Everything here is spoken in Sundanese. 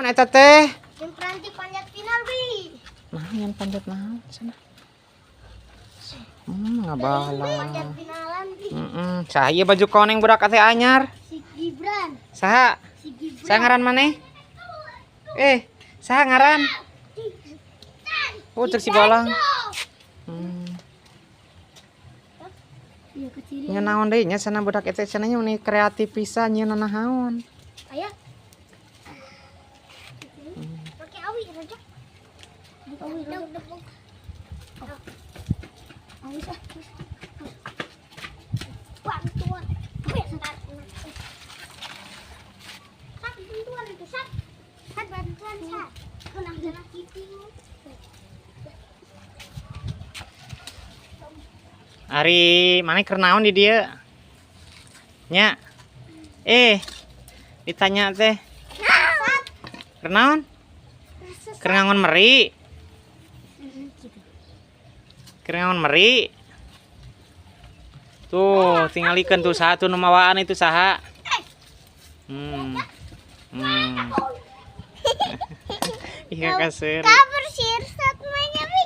Naon eta teh? Yang peranti panjat final, Bi. Nah, yang panjat naon sana? Ngabalang. Panjat finalan, Bi. Heeh, saha ieu baju koneng budak teh anyar? Si Gibran. Saha? Si Gibran. Saha ngaran maneh? Saha ngaran? Oh, cek si bolang. Iya kecil. Nya naon deui nya sana budak eta cenah nya meni kreatif pisan nya nanahaon. Ayah. Pakai awi rojok. Awi rojok. Awi ah. Bantuan. Sat bantuan itu sat. Sat bantuan sat. Kenang jalan kiting. Ari mana keur naon di dieu? Nya. Ditanya teh. Keur naon? Keur ngangon meri. Keur ngangon meri. Tuh, tingalikeun tuh saha tuh nu mawaan itu saha. Iya kaseur. Kabar sih sat mainnya, Bi.